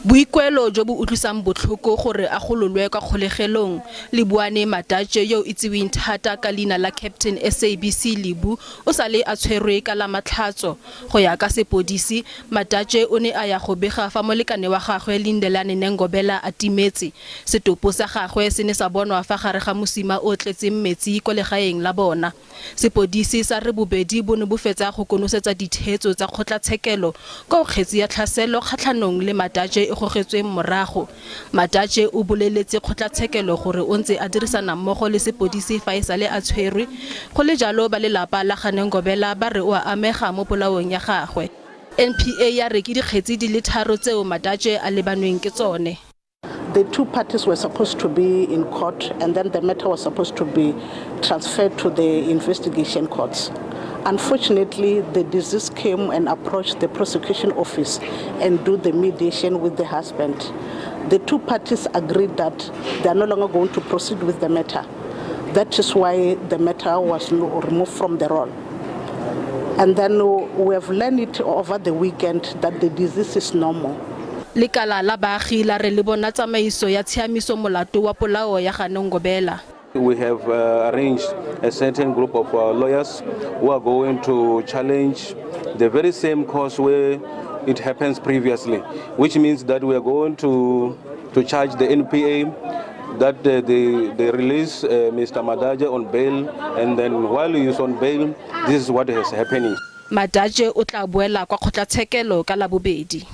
Boikuelo jo bo utlwisang botlhoko gore a gololwe kwa kgolegelong. Lebuane Madadzhe yo o itseweng thata ka leina la Captain SABC Lebu o sale a tshwerwe ka Lamatlhatso. Go ya ka sepodisi, Madadzhe o ne a ya go bega fa molekane wa gagwe Lindelani Nengobela a timetse. Setopo sa gagwe se ne sa bonwa fa gare ga mosima o tletseng metsi kwa legaeng la bona. Sepodisi sa re bobedi bo ne bo fetsa go konosetsa ditheetso tsa kgotlatshekelo koo kgetsi ya tlhaselo kgatlhanong le Madadzhe e gogetsweng morago. Madadzhe o boleletse kgotlatshekelo gore o ntse a dirisana mmogo le sepodisi fa e sale a tshwerwe. Go le jalo ba lelapa la ga Nengobela ba re o a amega mo polaong ya gagwe. NPA ya re ke dikgetsi di le tharo tseo Madadzhe a lebanweng ke tsone. The two parties were supposed to be in court and then the matter was supposed to be transferred to the investigation courts. Unfortunately, the deceased came and approached the prosecution office and do the mediation with the husband. The two parties agreed that they are no longer going to proceed with the matter. That is why the matter was removed from the roll. And then we have learned it over the weekend that the deceased is no more. Lekala la baagi la re le bona tsamaiso ya tshiamiso molato wa polao ya ga Nengobela. We have arranged a certain group of lawyers who are going to challenge the very same course where it happens previously, which means that we are going to charge the NPA that they release Mr. Madadzhe on bail, and then while he is on bail, this is what is happening. Madadzhe o tla boela kwa kgotlatshekelo ka Labobedi.